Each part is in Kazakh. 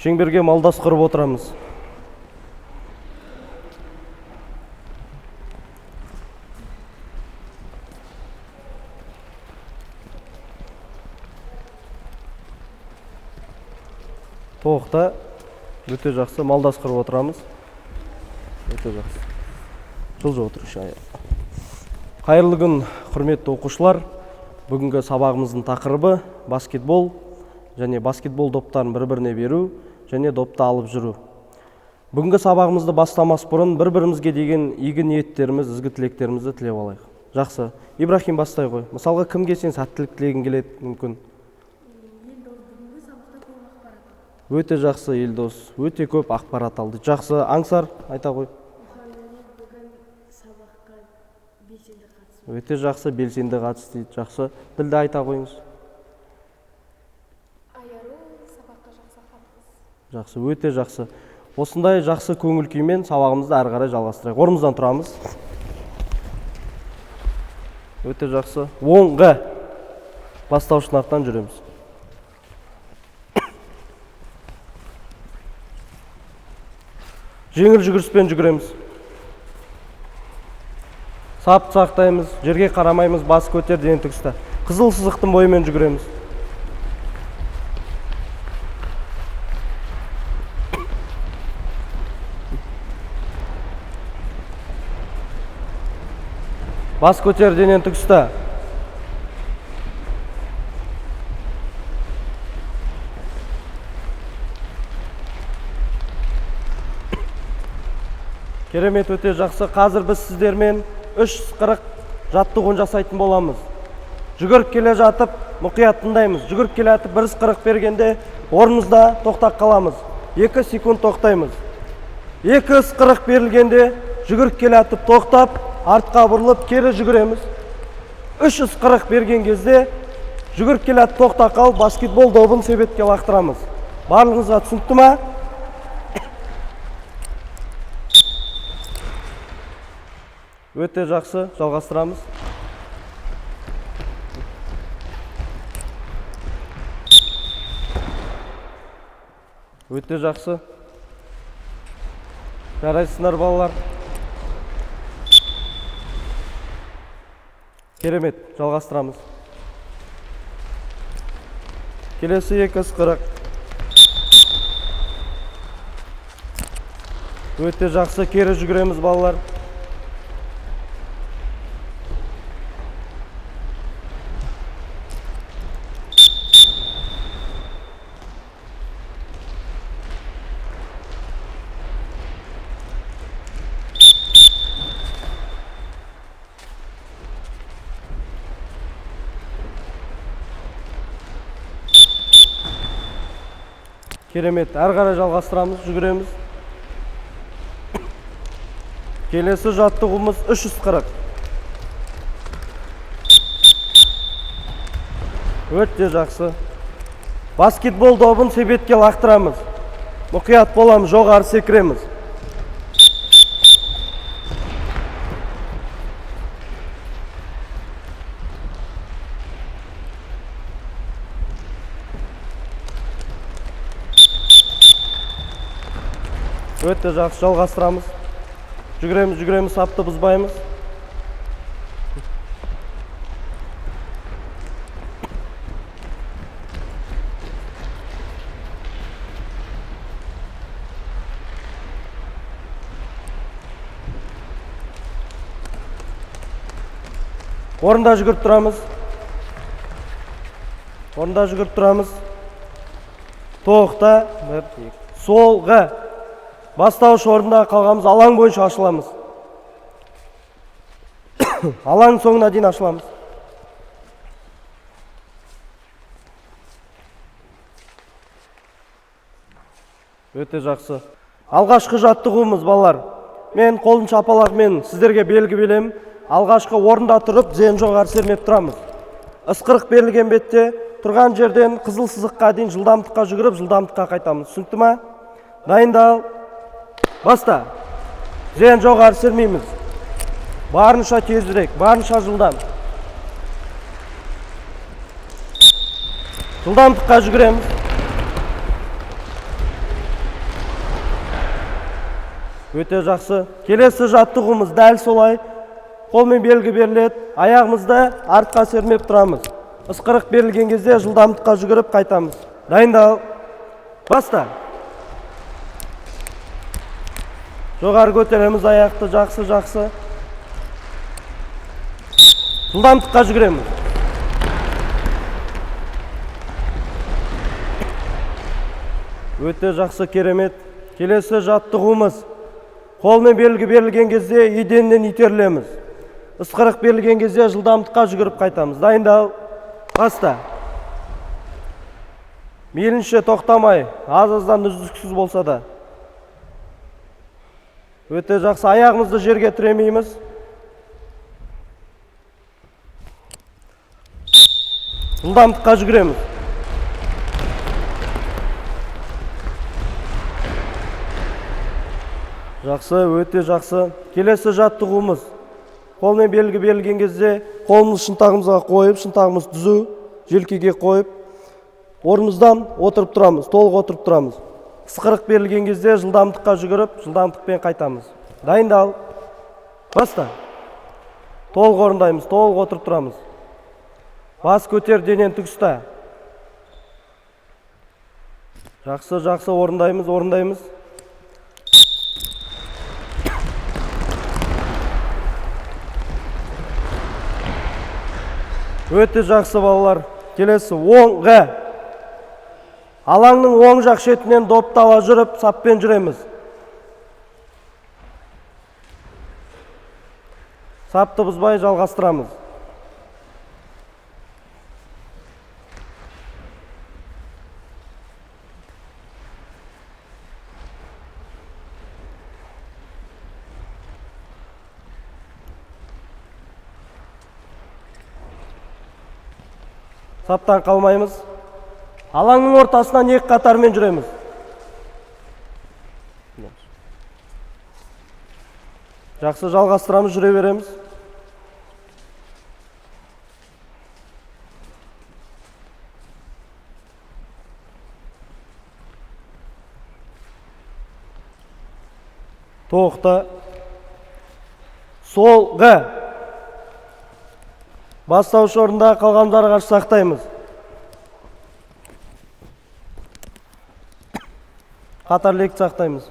Шеңберге малдас құрып отырамыз. Тоқта өте жақсы малдас құрып отырамыз. Өте жақсы. Жылжып отыршы. Қайырлы күн, құрметті оқушылар. Бүгінгі сабағымыздың тақырыбы баскетбол және баскетбол доптарын бір-біріне беру және допты алып жүру. Бүгінгі сабағымызды бастамас бұрын бір-бірімізге деген игі ниеттеріміз, ізгі тілектерімізді тілеп алайық. Жақсы. Ибрахим, бастай ғой. Мысалға, кімге сен сәттілік тілегің келеді мүмкін? Өте жақсы, Елдос. Өте көп ақпарат алды. Жақсы. Аңсар, айта ғой. Өте жақсы, белсенді қатыс дейді. Жақсы. Ділді айта қойыңыз. Аяру сабаққа жақсы қатыс. Жақсы, өте жақсы. Осындай жақсы көңіл күймен сабағымызды әрі қарай жалғастырайық. Орнымыздан тұрамыз. Өте жақсы. Оңға бастауыш сыныптан жүреміз. Жеңіл жүгіріспен жүгіреміз. Сап сақтаймыз, жерге қарамаймыз, бас көтер, дене тік ұста. Қызыл сызықтың бойымен жүгіреміз. Бас көтер, денені тік ұста. Керемет, өте жақсы. Қазір біз сіздермен 340 жаттығуын жасайтын боламыз. Жүгіріп келе жатып, мұқият тыңдаймыз. Жүгіріп келе жатып, 140 бергенде орнымызда тоқтап қаламыз. 2 секунд тоқтаймыз. 240 берілгенде жүгіріп келе жатып тоқтап, артқа бұрылып кері жүгіреміз. 340 берген кезде жүгіріп келе жатып тоқтап қалып, баскетбол добын себетке лақтырамыз. Барлығыңызға түсінікті ма? Өте жақсы, жалғастырамыз. Өте жақсы. Жарайсыңдар, балалар. Керемет, жалғастырамыз. Келесі 240. Өте жақсы, кері жүгіреміз, балалар. Керемет, әрі қарай жалғастырамыз, жүгіреміз. Келесі жаттығуымыз 340. Өте жақсы. Баскетбол добын себетке лақтырамыз. Мұқият боламыз, жоғары секіреміз. Өте жақсы, жалғастырамыз. Жүгіреміз, жүгіреміз, сапты бұзбаймыз. Орында жүгіріп тұрамыз. Орында жүгіріп тұрамыз. Тоқта, бір, екі. Солға. Бастауыш орында қалғанымыз, алаң бойынша ашыламыз. Алаң соңына дейін ашыламыз. Өте жақсы. Алғашқы жаттығуымыз, балалар. Мен қолым шапалағымен сіздерге белгі беремін. Алғашқы орында тұрып, тізені жоғары сермеп тұрамыз. Ысқырық берілген бетте тұрған жерден қызыл сызыққа дейін жылдамдыққа жүгіріп, жылдамдыққа қайтамыз. Түсінікті ма? Дайындал. Баста. Тізені жоғары сермейміз. Барынша тезірек, барынша жылдам. Жылдамдыққа жүгіреміз. Өте жақсы. Келесі жаттығуымыз дәл солай. Қолмен белгі беріледі. Аяғымызды артқа сермеп тұрамыз. Ысқырық берілген кезде жылдамдыққа жүгіріп қайтамыз. Дайындал. Баста. Жоғары көтереміз аяқты, жақсы, жақсы. Жылдамдыққа жүгіреміз. Өте жақсы, керемет. Келесі жаттығуымыз. Қолмен белгі берілген кезде еденнен итерілеміз. Ысқырық берілген кезде жылдамдыққа жүгіріп қайтамыз. Дайындал. Баста. Мейлінше тоқтамай, аз-аздан үздіксіз болса да. Өте жақсы. Аяғымызды жерге тіремейміз. Жылдамдыққа жүгіреміз. Жақсы, өте жақсы. Келесі жаттығуымыз. Қолмен белгі берілген кезде қолымызды шынтағымызға қойып, шынтағымыз түзу, желкеге қойып, орнымыздан отырып тұрамыз, толық отырып тұрамыз. Ысқырық берілген кезде жылдамдыққа жүгіріп, жылдамдықпен қайтамыз. Дайындал. Баста. Толық орындаймыз, толық отырып тұрамыз. Бас көтер, денені тік ұста. Жақсы, жақсы, орындаймыз, орындаймыз. Өте жақсы, балалар. Келесі, оңға. Алаңның оң жақ шетінен допты ала жүріп, саппен жүреміз. Сапты бұзбай жалғастырамыз. Саптан қалмаймыз. Алаңның ортасынан екі қатармен жүреміз. Жақсы, жалғастырамыз, жүре береміз. Тоқта. Солға. Бастауыш орында қалғандарға қарсы сақтаймыз. Қатар лекті сақтаймыз.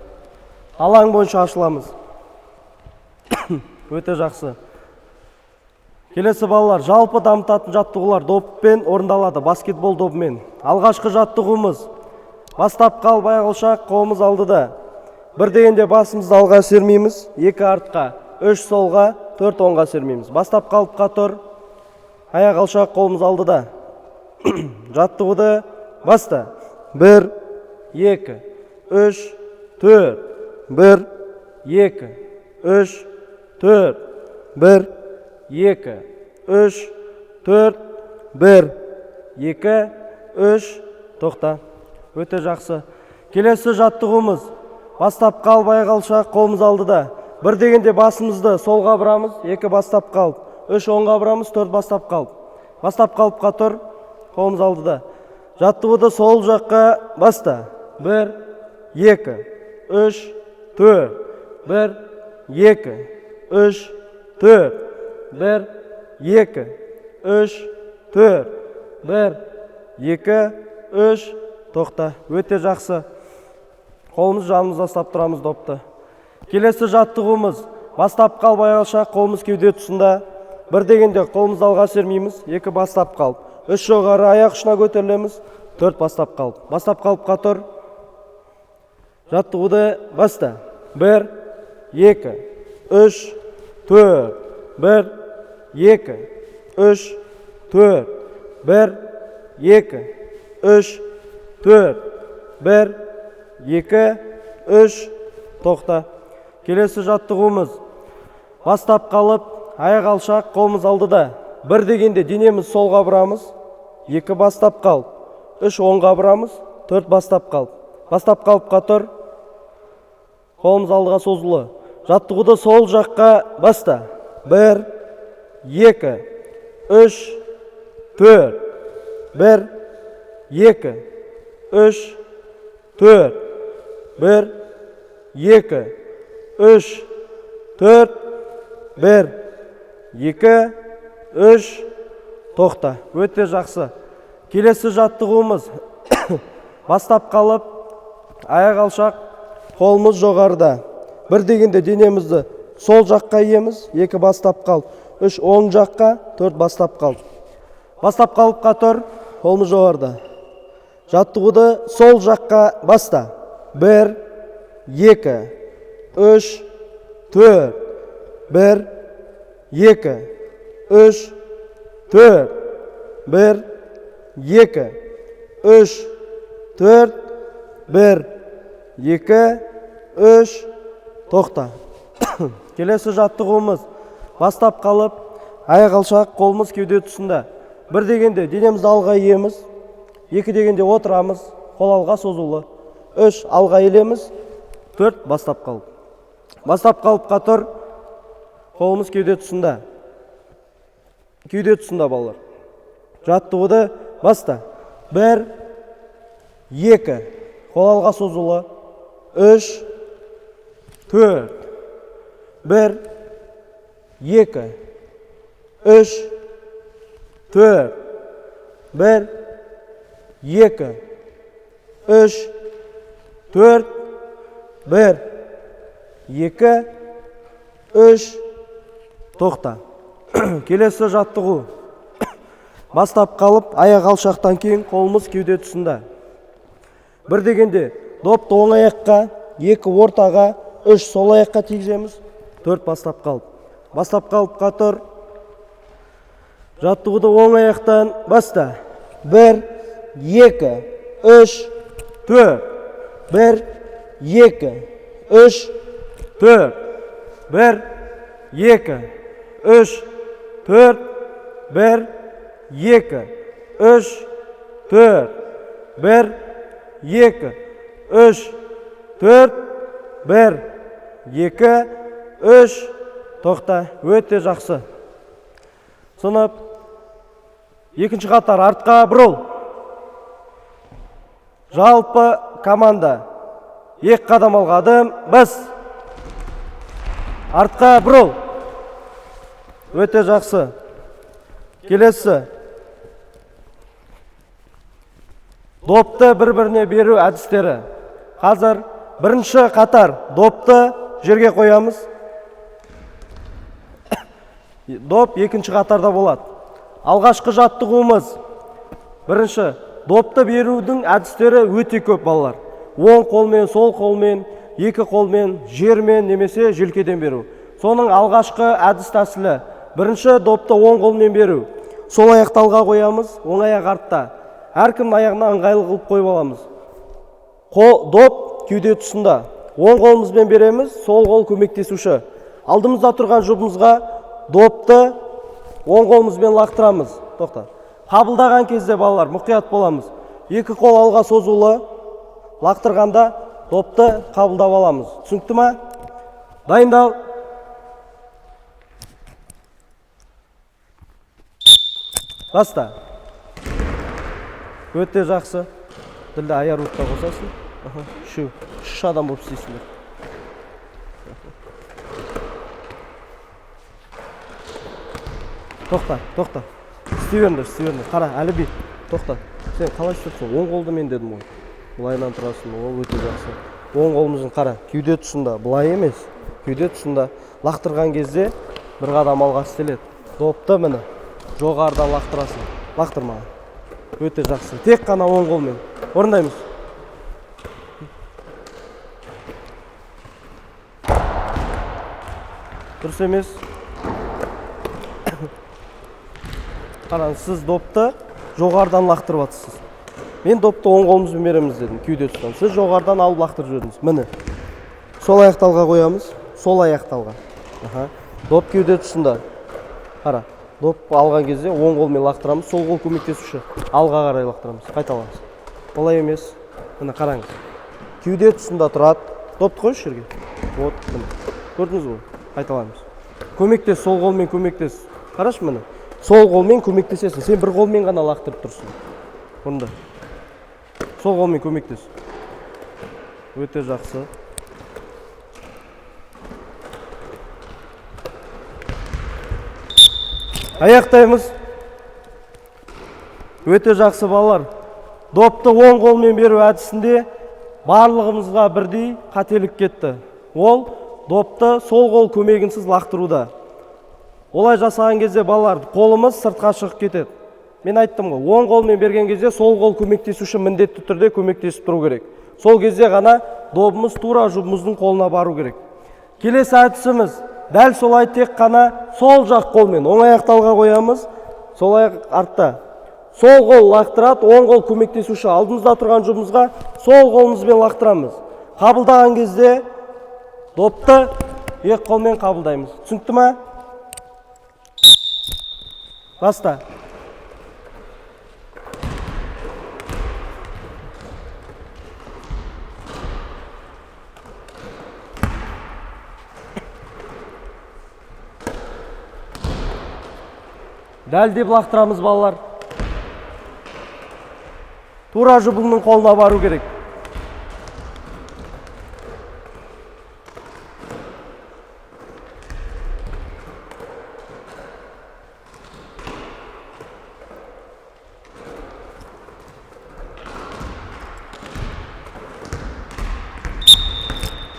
Алаң бойынша ашыламыз. Өте жақсы. Келесі, балалар, жалпы дамытатын жаттығулар доппен орындалады, баскетбол добымен. Алғашқы жаттығуымыз. Бастап қалып, аяқ алшақ, қолымыз алдыда. Бір дегенде басымызды алға сермейміз, екі артқа, үш солға, төрт оңға сермейміз. Бастап қалыпқа тұр. Аяқ алшақ, қолымыз алдыда. Жаттығуды баста. 1, 2, 3, 4. 1, 2, 3, 4. 1, 2, 3, 4. 1, 2, 3. Тоқта. Өте жақсы. Келесі жаттығуымыз. Бастап қалып, аяқ алшақ, қолымыз алдыда. Бір дегенде басымызды солға бұрамыз, екі бастап қалып, үш оңға бұрамыз, төрт бастап қалып. Бастап қалыпқа тұр, қолымыз алдыда. Жаттығуды сол жаққа баста. 1, 2, 3, 4. 1, 2, 3, 4. 1, 2, 3, 4. 1, 2, 3. Тоқта. Өте жақсы. Қолымыз жанымызда ұстап тұрамыз допты. Келесі жаттығуымыз. Бастап қалып, аяқ алшақ, қолымыз кеуде тұсында. Бір дегенде қолымызды алға сермейміз, екі бастап қалып, үш жоғары аяқ ұшына көтерілеміз, төрт бастап қалып. Бастап қалыпқа тұр. Жаттығуды баста. 1, 2, 3, 4. 1, 2, 3, 4. 1, 2, 3, 4. 1, 2, 3. Тоқта. Келесі жаттығуымыз. Бастап қалып, аяқ алшақ, қолымыз алдыда. Бір дегенде денеміз солға бұрамыз, екі бастап қалып, үш оңға бұрамыз, төрт бастап қалып. Бастап қалыпқа тұр. Қолымыз алдыға созулы. Жаттығуды сол жаққа баста. 1, 2, 3, 4. 1, 2, 3, 4. 1, 2, 3, 4. 1, 2, 3. Тоқта. Өте жақсы. Келесі жаттығуымыз. Бастап қалып, аяқ алшақ, қолымыз жоғарыда. Бір дегенде денемізді сол жаққа иеміз, екі бастап қалып, үш оң жаққа, төрт бастап қалып. Бастап қалыпқа тұр, қолымыз жоғарыда. Жаттығуды сол жаққа баста. 1, 2, 3, 4. 1, 2, 3, 4. 1, 2, 3, 4. 1, 2, 3. Тоқта. Келесі жаттығуымыз. Бастап қалып, аяқ алшақ, қолымыз кеуде тұсында. Бір дегенде денемізді алға иеміз, екі дегенде отырамыз, қол алға созулы. Үш алға иілеміз, төрт бастап қалып. Бастап қалыпқа тұр, қолымыз кеуде тұсында. Кеуде тұсында, балалар. Жаттығуды баста. 1, 2, қол алға созулы. 3, 4. 1, 2, 3, 4, 1, 2, 3, 4, 1, 2, 3, тоқта. Келесі жаттығу. Бастап қалып, аяқ алшақтан кейін қолымыз кеуде тұсында. Бір дегенде допты оң аяққа, 2 ортаға, 3 сол аяққа тигіземіз, 4 бастап қалып. Бастап қалыпқа тұр. Жаттығуды оң аяқтан баста. 1, 2, 3, 4. 1, 2, 3, 4. 1, 2, 3, 4. 1, 2, 3, 4. 1, 2, 3, 4. 1, 2, 3, тоқта. Өте жақсы. Сынып. Екінші қатар артқа бұрыл. Жалпы команда. 2 қадам алға адым. Бас. Артқа бұрыл. Өте жақсы. Келесі. Допты бір-біріне беру әдістері. Қазір бірінші қатар допты жерге қоямыз. Доп екінші қатарда болады. Алғашқы жаттығуымыз. Бірінші, допты берудің әдістері өте көп балалар. Оң қолмен, сол қолмен, екі қолмен, жермен немесе желкеден беру. Соның алғашқы әдіс тәсілі. Бірінші допты оң қолмен беру. Сол аяқты алға қоямыз, оң аяқ артта. Әркімнің аяғына ыңғайлы қылып қойып аламыз. Доп кеуде тұсында. Оң қолымызбен береміз, сол қол көмектесуші. Алдымызда тұрған жұбымызға допты оң қолымызбен лақтырамыз. Тоқта. Қабылдаған кезде балалар мұқият боламыз. Екі қол алға созулы, лақтырғанда допты қабылдап аламыз. Түсінікті ма? Дайындал. Баста. Өте жақсы. Тілді аяр ұтта қосасың. Үшеу. Үш адам болып істейсіңдер. Тоқта, тоқта. Істей беріңдер, істей беріңдер. Қара, Әліби, тоқта. Сен қалай істепсің? Оң қолды мен дедім ғой. Былайынан тұрасың, ол өте жақсы. Оң қолымыздың қара, кеуде тұсында, былай емес. Кеуде тұсында лақтырған кезде бір қадам алға істеледі. Допты міне жоғарыдан лақтырасың. Лақтыр маған. Өте жақсы. Тек қана оң қолмен. Орындаймыз. Дұрыс емес. Қараңыз, сіз допты жоғарыдан лақтырып атсыз. Мен допты оң қолымызбен береміз дедім, кеуде тұстан. Сіз жоғарыдан алып лақтырып жібердіңіз. Міне. Сол аяқты алға қоямыз. Сол аяқты алға. Аха. Доп кеуде тұсында. Қара. Доп алған кезде оң қолмен лақтырамыз, сол қол көмектесуші. Алға қарай лақтырамыз. Қайталамыз. Олай емес. Міне қараңыз. Кеуде тұсында тұрады. Допты қойшы жерге. Вот, міне. Көрдіңіз ғой? Қайталамыз. Көмектес, сол қолмен көмектес. Қарашы міне. Сол қолмен көмектесесің. Сен бір қолмен ғана лақтырып тұрсың. Орында. Сол қолмен көмектес. Өте жақсы. Аяқтаймыз. Өте жақсы балалар. Допты оң қолмен беру әдісінде барлығымызға бірдей қателік кетті. Ол допты сол қол көмегінсіз лақтыруда. Олай жасаған кезде балалар қолымыз сыртқа шығып кетеді. Мен айттым ғой, оң қолмен берген кезде сол қол көмектесуші міндетті түрде көмектесіп тұру керек. Сол кезде ғана добымыз тура жұбымыздың қолына бару керек. Келесі әдісіміз дәл солай тек қана сол жақ қолмен, оң аяқты алға қоямыз, сол аяқ артта. Сол қол лақтырады, оң қол көмектесуші. Алдымызда тұрған жұбымызға сол қолымызбен лақтырамыз. Қабылдаған кезде допты екі қолмен қабылдаймыз. Түсінікті ма? Баста. Дәлдеп лақтырамыз балалар. Тура жұбыңның қолына бару керек.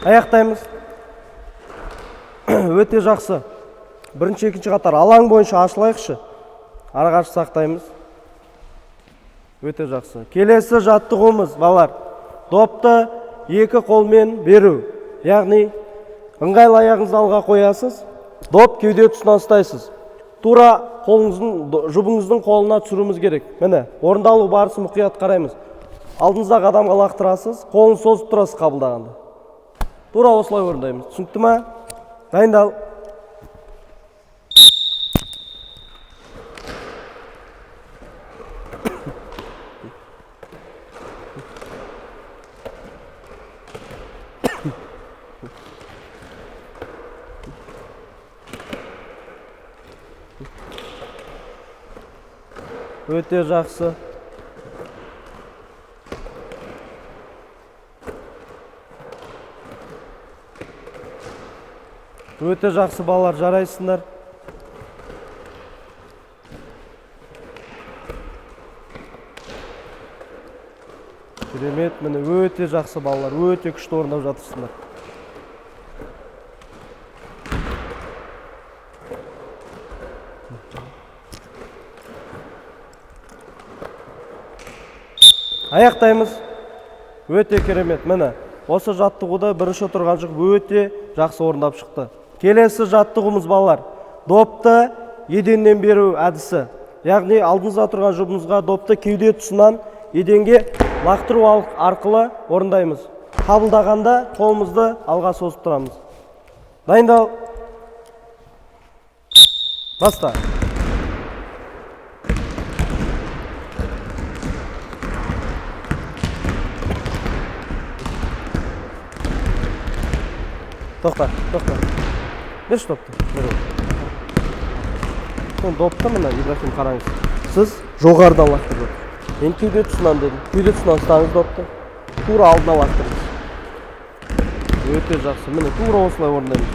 Аяқтаймыз. Өте жақсы. Бірінші, екінші қатар алаң бойынша ашылайықшы. Арақашық сақтаймыз. Өте жақсы. Келесі жаттығуымыз, балалар. Допты екі қолмен беру. Яғни ыңғайлы аяғыңызды алға қоясыз, доп кеуде тұсынан ұстайсыз. Тура қолыңыздың, жұбыңыздың қолына түсіруіміз керек. Міне, орындалу барысын мұқият қараймыз. Алдыңыздағы адамға лақтырасыз, қолын созып тұрасыз қабылдағанда. Тура осылай орындаймыз. Түсінікті ма? Дайындал. Өте жақсы. Өте жақсы, балалар, жарайсыңдар. Керемет, міне, өте жақсы, балалар, өте күшті орындап жатырсыңдар. Аяқтаймыз. Өте керемет. Міне, осы жаттығуда бірінші тұрған жұп өте жақсы орындап шықты. Келесі жаттығуымыз, балалар, допты еденнен беру әдісі. Яғни алдыңызда тұрған жұбыңызға допты кеуде тұсынан еденге лақтыру арқылы орындаймыз. Қабылдағанда қолымызды алға созып тұрамыз. Дайындал. Баста. Тоқта, тоқта. Берші допты. Бер. Допты мына, Ибрахим, қараңыз. Сіз жоғарыдан лақтырып жатырсыз. Мен кеуде тұсынан дедім. Кеуде тұсынан ұстаңыз допты. Тура алдына лақтырыңыз. Өте жақсы. Міне, тура осылай орындаймыз.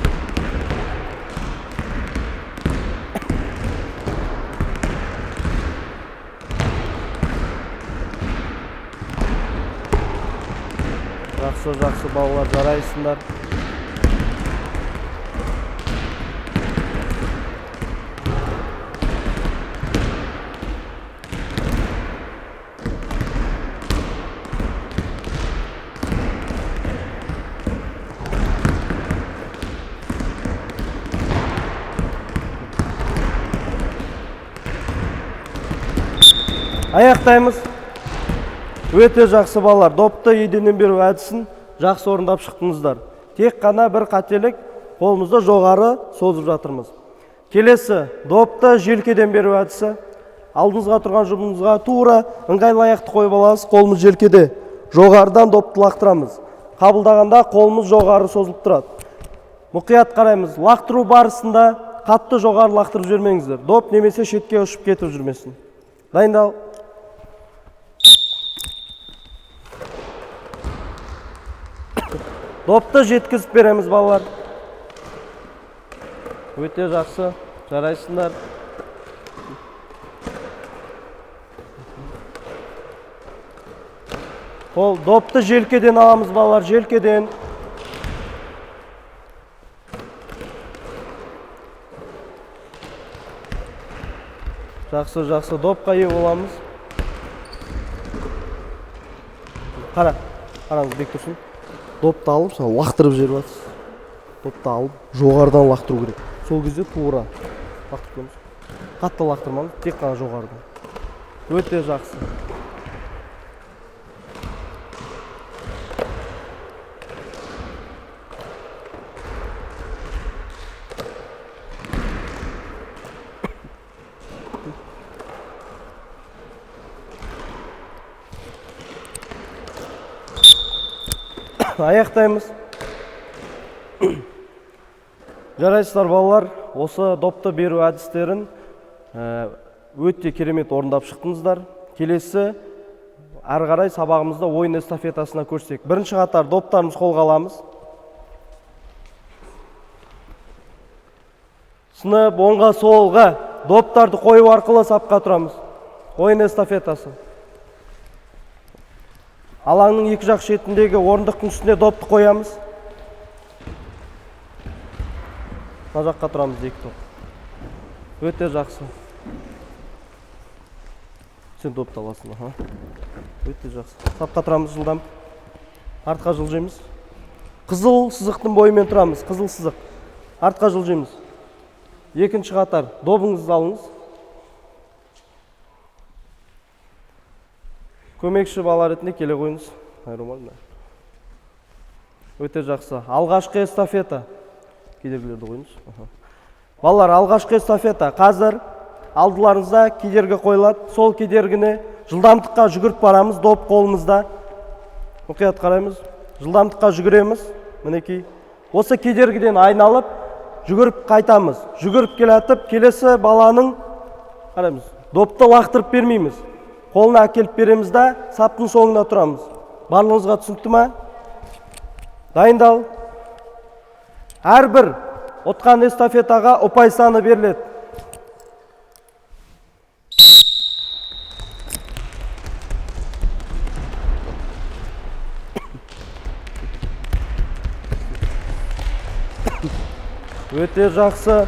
Жақсы, жақсы, балалар, жарайсыңдар. Аяқтаймыз. Өте жақсы, балалар. Допты еденнен беру әдісін жақсы орындап шықтыңыздар. Тек қана бір қателік, қолымызды жоғары созып жатырмыз. Келесі, допты желкеден беру әдісі. Алдыңызға тұрған жұбыңызға тура ыңғайлы аяқты қойып аласыз, қолымыз желкеде. Жоғарыдан допты лақтырамыз. Қабылдағанда қолымыз жоғары созылып тұрады. Мұқият қараймыз. Лақтыру барысында қатты жоғары лақтырып жібермеңіздер. Доп немесе шетке ұшып кетіп жүрмесін. Дайындал. Допты жеткізіп береміз, балалар. Өте жақсы, жарайсыңдар. Қол, допты желкеден аламыз, балалар, желкеден. Жақсы, жақсы, допқа ие боламыз. Қара, қараңыз, бек тұрсын. Допты алып, сол лақтырып жіберіп жатсыз. Допты алып, жоғарыдан лақтыру керек. Сол кезде тура лақтырып көреміз. Қатты лақтырмаңыз, тек қана жоғарыдан. Өте жақсы. Аяқтаймыз. Жарайсыздар, балалар. Осы допты беру әдістерін өте керемет орындап шықтыңыздар. Келесі әрі қарай сабағымызда ойын эстафетасына көшсек. Бірінші қатар доптарымыз қолға аламыз. Сынып оңға солға доптарды қою арқылы сапқа тұрамыз. Ойын эстафетасы. Алаңның екі жақ шетіндегі орындықтың үстіне допты қоямыз. Мына жаққа тұрамыз екі топ. Өте жақсы. Сен допты аласың, аха. Өте жақсы. Сапқа тұрамыз жылдам. Артқа жылжимыз. Қызыл сызықтың бойымен тұрамыз. Қызыл сызық. Артқа жылжимыз. Екінші қатар. Добыңызды алыңыз. Көмекші бала ретінде келе қойыңыз. Өте жақсы. Алғашқы эстафета. Кедергілерді қойыңыз. Балалар, алғашқы эстафета. Қазір алдыларыңызда кедергі қойылады. Сол кедергіні жылдамдыққа жүгіріп барамыз. Доп қолымызда. Мұқият қараймыз. Жылдамдыққа жүгіреміз. Мінекей. Осы кедергіден айналып жүгіріп қайтамыз. Жүгіріп келатып, келесі баланың қараймыз. Допты лақтырып бермейміз. Қолына әкеліп береміз да, саптың соңына тұрамыз. Барлығыңызға түсінікті ма? Дайындал. Әрбір ұтқан эстафетаға ұпай саны беріледі. Өте жақсы.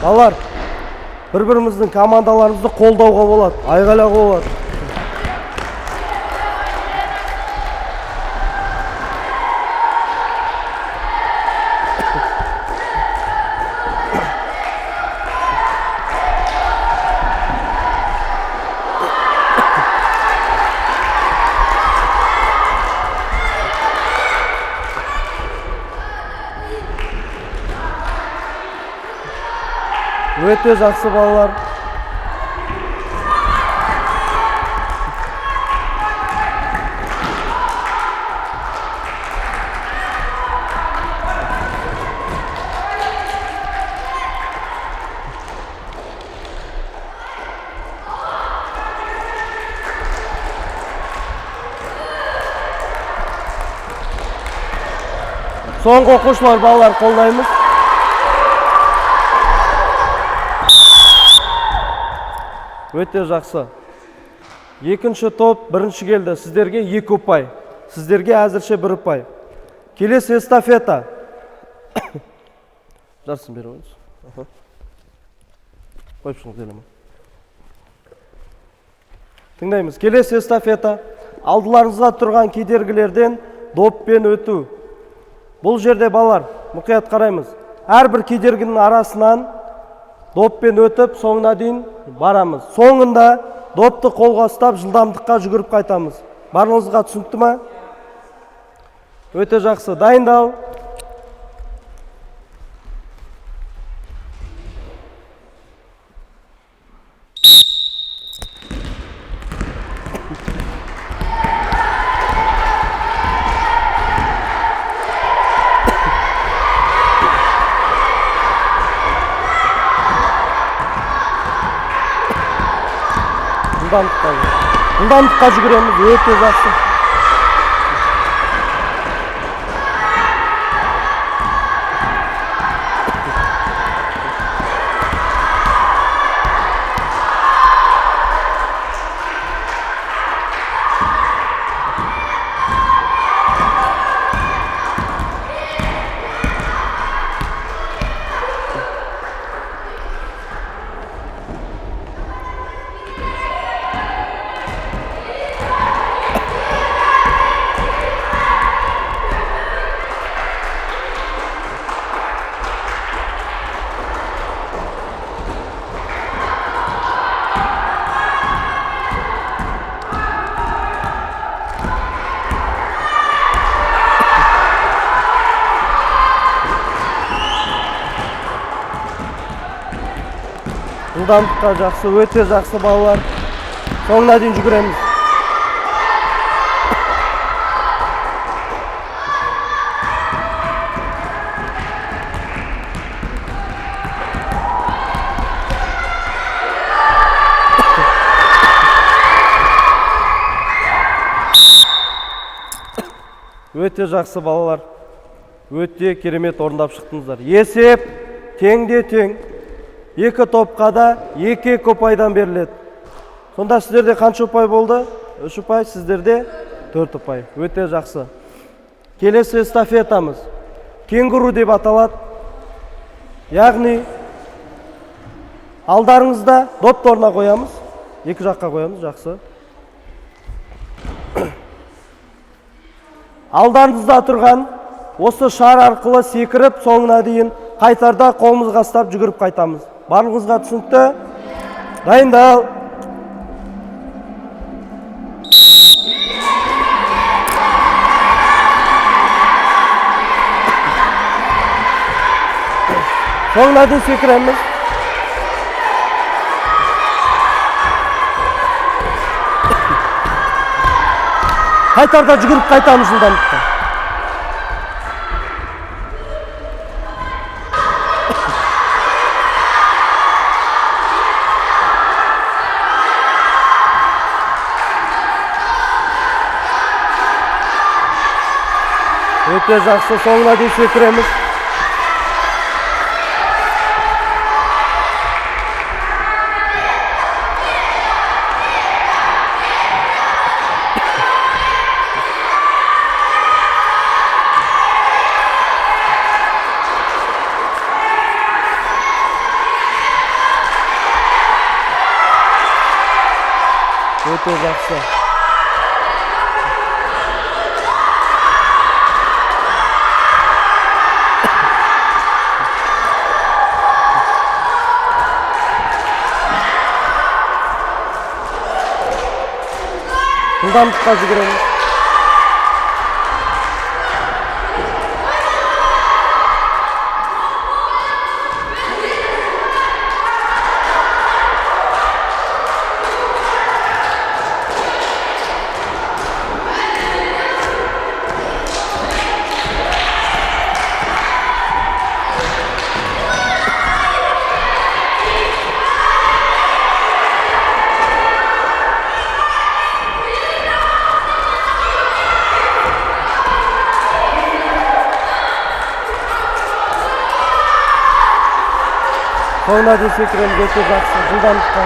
Балалар, бір-біріміздің командаларымызды қолдауға болады, айғайлауға болады. Өте жақсы балалар. Соңғы оқушылар, балалар, қолдаймыз. Өте жақсы. Екінші топ бірінші келді. Сіздерге 2 ұпай. Сіздерге әзірше 1 ұпай. Келесі эстафета. Жарысын беріп қойыңыз. Қойып шығыңыз, Еламан. Тыңдаймыз. Келесі эстафета. Алдыларыңызда тұрған кедергілерден доппен өту. Бұл жерде балалар, мұқият қараймыз. Әрбір кедергінің арасынан доппен өтіп, соңына дейін барамыз. Соңында допты қолға ұстап, жылдамдыққа жүгіріп қайтамыз. Барлығыңызға түсінікті ма? Өте жақсы. Дайындал. Жылдамдыққа жүгіреміз, өте жақсы. Жылдамдыққа жақсы, өте жақсы балалар. Соңына дейін жүгіреміз. Өте жақсы балалар. Өте керемет орындап шықтыңыздар. Есеп теңде тең. Екі топқа да 2 ұпайдан беріледі. Сонда сіздерде қанша ұпай болды? 3 ұпай, сіздерде 4 ұпай. Өте жақсы. Келесі эстафетамыз кенгуру деп аталады. Яғни алдарыңызда допты орнына қоямыз, екі жаққа қоямыз, жақсы. Алдарыңызда тұрған осы шар арқылы секіріп соңына дейін қайтарда қолымызға ұстап жүгіріп қайтамыз. Барлығыңызға түсінікті? Дайындал. Соңына дейін секіреміз. Қайтарда жүгіріп қайтамыз жылдамдыққа. Өте жақсы, соңына дейін секіреміз. Өте жақсы. Жылдамдыққа жүгіреміз. Соңына дейін секіреміз, өте жақсы, жылдамдыққа.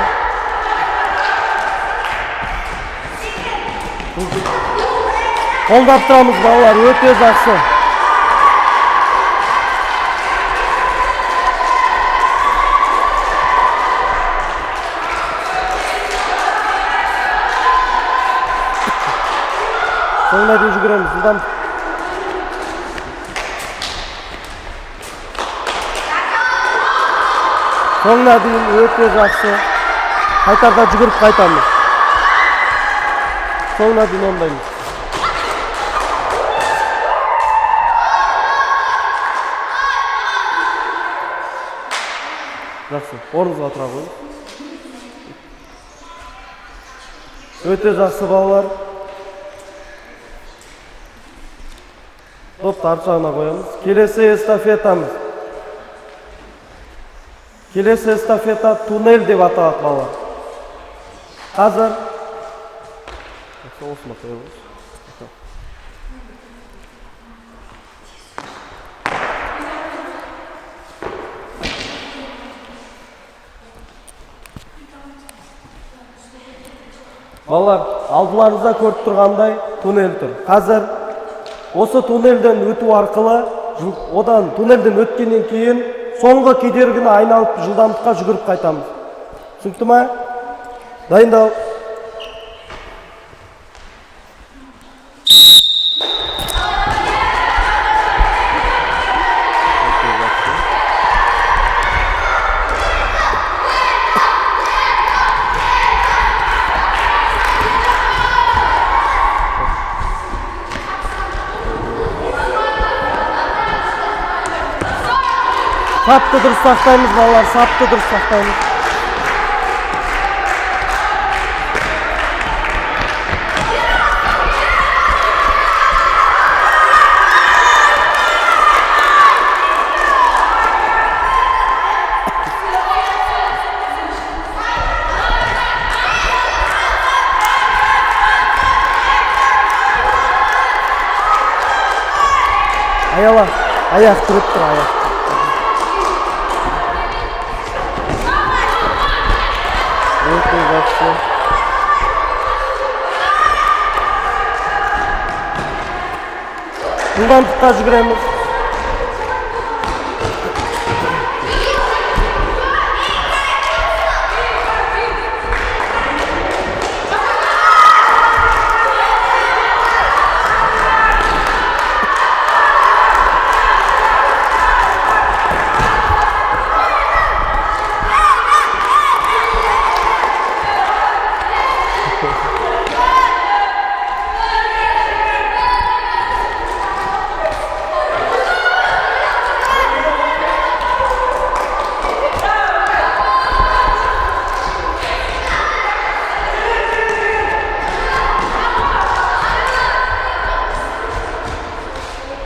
Қолдап тұрамыз, балалар, өте жақсы. Соңына дейін жүгіреміз, жылдамдық. Соңына дейін өте жақсы. Қайтарда жүгіріп қайтамыз. Соңына дейін ондаймыз. Жақсы, орныңызға тұра қойыңыз. Өте жақсы, балалар. Допты арт жағына қоямыз. Келесі эстафетамыз. Келесі эстафета туннель деп аталады, балалар. Қазір осыны қоямыз. Балалар, алдыларыңызда көріп тұрғандай туннель тұр. Қазір осы туннельден өту арқылы, одан туннельден өткеннен кейін соңғы кедергіні айналып жылдамдыққа жүгіріп қайтамыз. Түсінікті ма? Дайындал. Сапты дұрыс сақтаймыз, балалар, сапты дұрыс сақтаймыз. Аяла, аяқ тұрып тұр, аяқ. Өте жақсы. Жылдамдыққа жүгіреміз.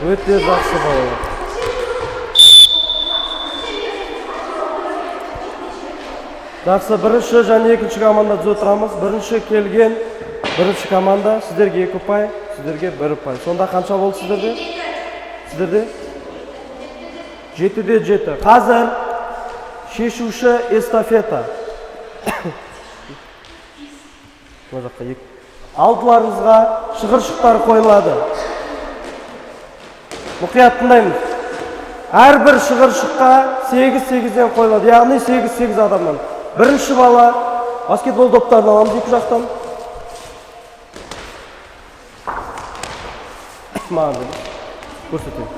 Өте жақсы, балалар. Жақсы, бірінші және екінші команда түзу тұрамыз. Бірінші келген бірінші команда, сіздерге 2 ұпай, сіздерге 1 ұпай. Сонда қанша болды сіздерде? Сіздерде? 7-де 7. Қазір шешуші эстафета. Мына жаққа екі. Алдыларыңызға шығыршықтар қойылады. Мұқият тыңдаймыз. Әрбір шығыршыққа 8-8-ден қойылады, яғни 8-8 адамнан. Бірінші бала баскетбол доптарын аламыз екі жақтан. Маған беріңіз. Көрсетейін.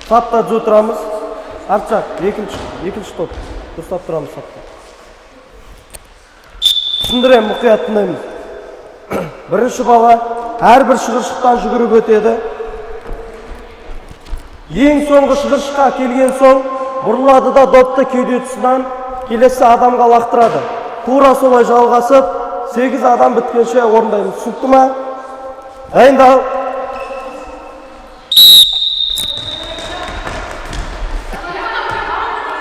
Сапта түзу тұрамыз. Арт жақ, екінші топ. Дұрыстап тұрамыз сапта. Түсіндіремін, мұқият тыңдаймыз. Бірінші бала әрбір шығыршықтан жүгіріп өтеді. Ең соңғы шығыршыққа келген соң бұрылады да допты кеуде тұсынан келесі адамға лақтырады. Тура солай жалғасып, 8 адам біткенше орындаймыз. Түсінікті ма? Дайындал.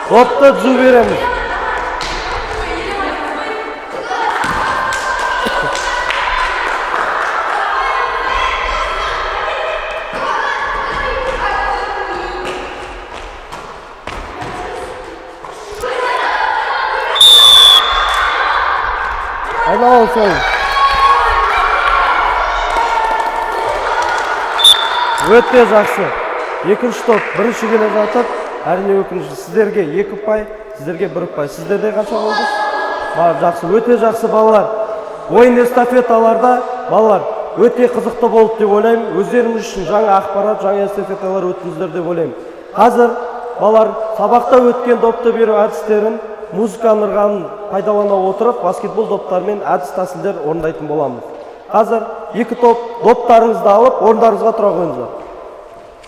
Допты түзу береміз. Айналып сол. Өте жақсы. Екінші топ бірінші келе жатып, әрине өкінішті. Сіздерге 2 ұпай, сіздерге 1 ұпай. Сіздерде қанша болды? Бар, жақсы, өте жақсы балалар. Ойын эстафеталарда балалар өте қызықты болды деп ойлаймын. Өздеріңіз үшін жаңа ақпарат, жаңа эстафеталар өттіңіздер деп ойлаймын. Қазір балалар сабақта өткен допты беру әдістерін, музыканың ырғағын пайдалана отырып, баскетбол доптарымен әдіс тәсілдер орындайтын боламыз. Қазір екі топ доптарыңызды алып, орындарыңызға тұра қойыңыздар.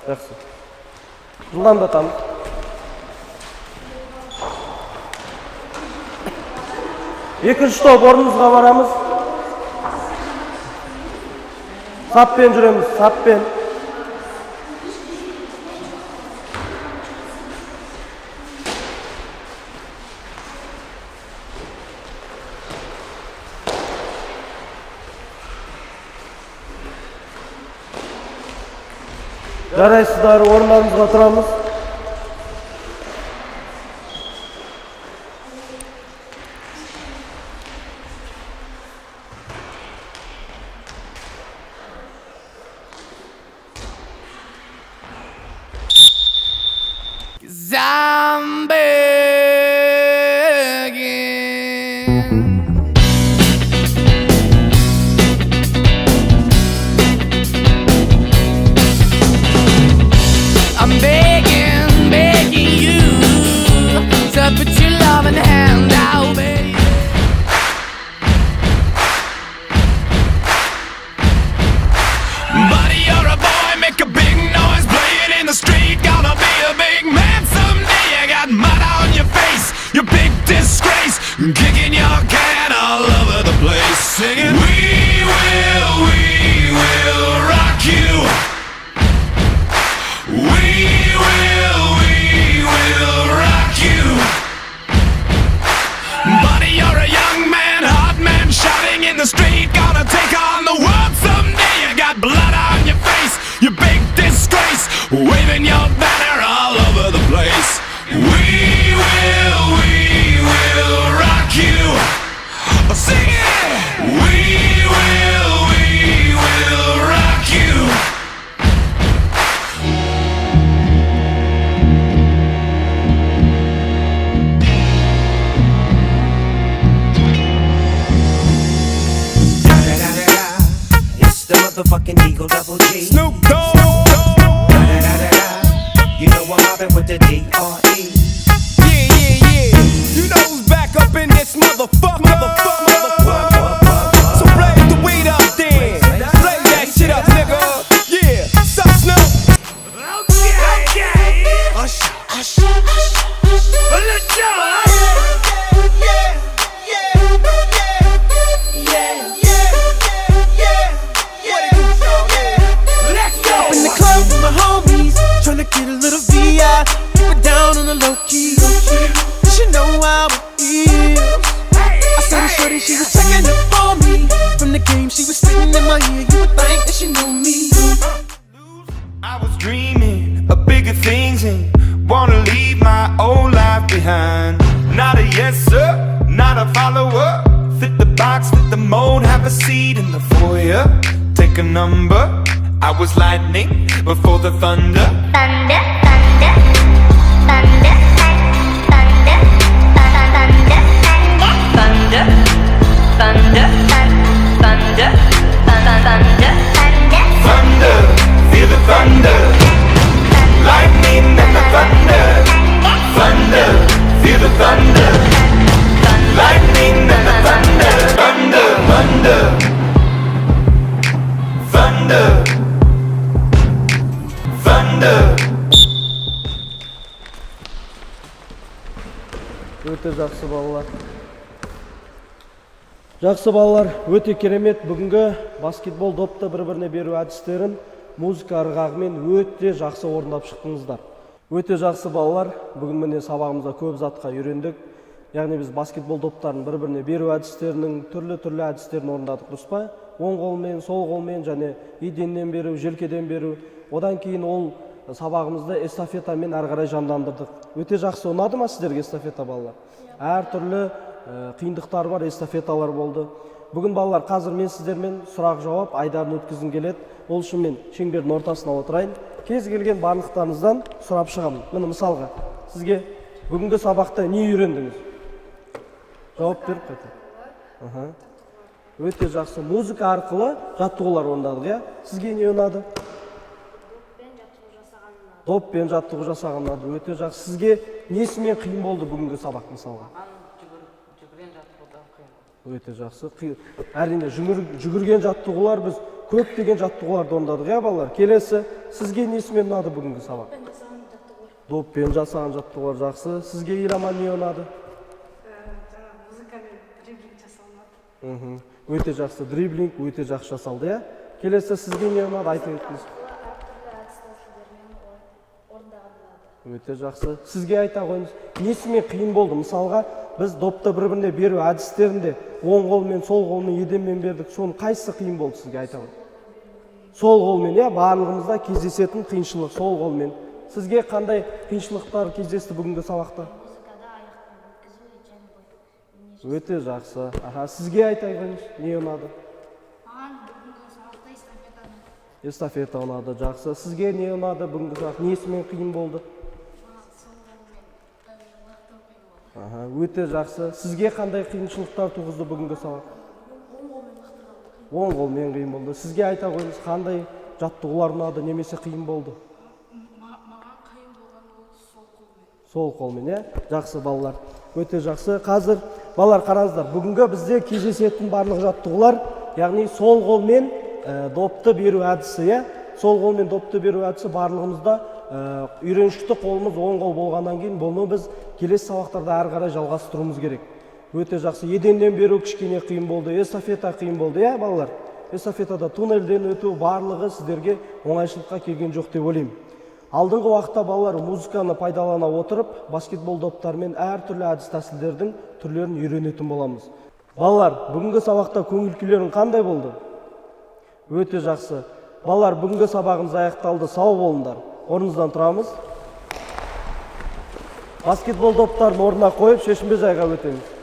Жақсы. Жылдамдатамыз. Екінші топ орнымызға барамыз. Саппен жүреміз, саппен. Жарайсыздар, орындарымызға тұрамыз. I'm begging. I'm begging, begging you to put your loving hand out, baby. Buddy, you're a boy, make a big noise, playing in the street. Gonna be a big man someday. You got mud on your face, you big disgrace, kicking your can all over the place, singing, we will rock you. We will rock you. Buddy, you're a young man, hot man, shouting in the street. Gonna take on the world someday. You got blood on your face, you big disgrace, waving your banner all over the place. We will rock you. Sing it! We will rock you. It's the motherfucking Eagle Double G. Snoop Dogg. Da-da-da-da-da. You know I'm mobbing with the D.R.E. Yeah. You know who's back up in this motherfucker. Motherfucker, motherfucker. So blaze the weed up then. Blaze that shit up, nigga. Yeah, sup, Snoop? Okay. Usher, usher, usher. Let's go. Wanna leave my old life behind. Not a yes sir, not a follower. Fit the box, fit the mold, have a seat in the foyer. Take a number. I was lightning before the thunder. Thunder, thunder, thunder, thunder, thunder, thunder, Thunder, thunder, thunder, thunder, thunder. Thunder, feel the thunder. Lightning and the thunder. Thunder, feel the thunder. Lightning and the thunder. Thunder, thunder. Thunder. Thunder. Өте жақсы, балалар. Жақсы, балалар, өте керемет. Бүгінгі баскетбол допты бір біріне беру әдістерін музыка ырғағымен өте жақсы орындап шықтыңыздар. Өте жақсы, балалар. Бүгін, міне, сабағымызда көп затқа үйрендік. Яғни біз баскетбол доптарын бір біріне беру әдістерінің түрлі түрлі әдістерін орындадық, дұрыс па? Оң қолмен, сол қолмен және еденнен беру, желкеден беру. Одан кейін ол сабағымызды эстафетамен әрі қарай жандандырдық. Өте жақсы. Ұнады ма сіздерге эстафета, балалар? Әртүрлі қиындықтары бар эстафеталар болды бүгін. Балалар, қазір мен сіздермен сұрақ жауап айдарын өткізгім келеді. Ол үшін мен шеңбердің ортасына отырайын. Кез келген барлықтарыңыздан сұрап шығамын. Міне, мысалға, сізге: бүгінгі сабақта не үйрендіңіз? Жауап беріп қайта. Аха. Өте жақсы. Музыка арқылы жаттығулар орындадық, иә. Сізге не ұнады? Доппен жаттығу жасаған ұнады. Өте жақсы. Сізге несімен қиын болды бүгінгі сабақ, мысалға? Жүгірген жаттығудан қиын болды. Өте жақсы. Әрине, жүгірген жаттығулар, біз көптеген жаттығуларды орындадық, иә, балалар. Келесі, сізге несімен ұнады бүгінгі сабақ? Доппен жасаған жаттығулар. Жақсы. Сізге, Еламан, не ұнады? Музыкамен дриблинг жасалынады. Өте жақсы. Дриблинг өте жақсы жасалды, иә. Келесі, сізге не ұнады, айта кетіңіз. Әртүрлі әдіс тәсілдермен орындаған ұнады. Өте жақсы. Сізге айта қойыңыз, несімен қиын болды? Мысалға, біз допты бір біріне беру әдістерінде оң қолмен, сол қолмен, еденмен бердік. Соның қайсысы қиын болды сізге, айта қойыңыз? Сол қолмен, иә. Барлығымызда кездесетін қиыншылық сол қолмен. Сізге қандай қиыншылықтар кездесті бүгінгі сабақта? Музыкада аяқпен өткізу және бой. Өте жақсы. Аха, сізге айта қойыңыз, не ұнады? Маған бүгінгі сабақта эстафетаны. Эстафета ұнады. Жақсы. Сізге не ұнады бүгінгі сабақ, несімен қиын болды? Сол қолмен лақтыру қиын болды. Аха, өте жақсы. Сізге қандай қиыншылықтар туғызды бүгінгі сабақ? Оң қолмен лақтырған. Оң қолмен қиын болды. Сізге айта қойыңыз, қандай жаттығулар ұнады немесе қиын болды? Маған қиын болған ол сол қолмен. Сол қолмен, иә. Жақсы, балалар, өте жақсы. Қазір, балалар, қараңыздар, бүгінгі бізде кездесетін барлық жаттығулар, яғни сол қолмен допты беру әдісі, иә. Сол қолмен допты беру әдісі барлығымызда үйреншікті қолымыз оң қол болғаннан кейін, бұны біз келесі сабақтарда әрі қарай жалғастыруымыз керек. Өте жақсы. Еденнен беру кішкене қиын болды, эстафета қиын болды, иә, балалар. Эстафетада туннельден өту, барлығы сіздерге оңайшылыққа келген жоқ деп ойлаймын. Алдыңғы уақытта, балалар, музыканы пайдалана отырып, баскетбол доптарымен әртүрлі әдіс тәсілдердің түрлерін үйренетін боламыз. Балалар, бүгінгі сабақта көңіл күйлерің қандай болды? Өте жақсы. Балалар, бүгінгі сабағымыз аяқталды. Сау болыңдар. Орнымыздан тұрамыз. Баскетбол доптарын орнына қойып, шешінбе жайға өтеміз.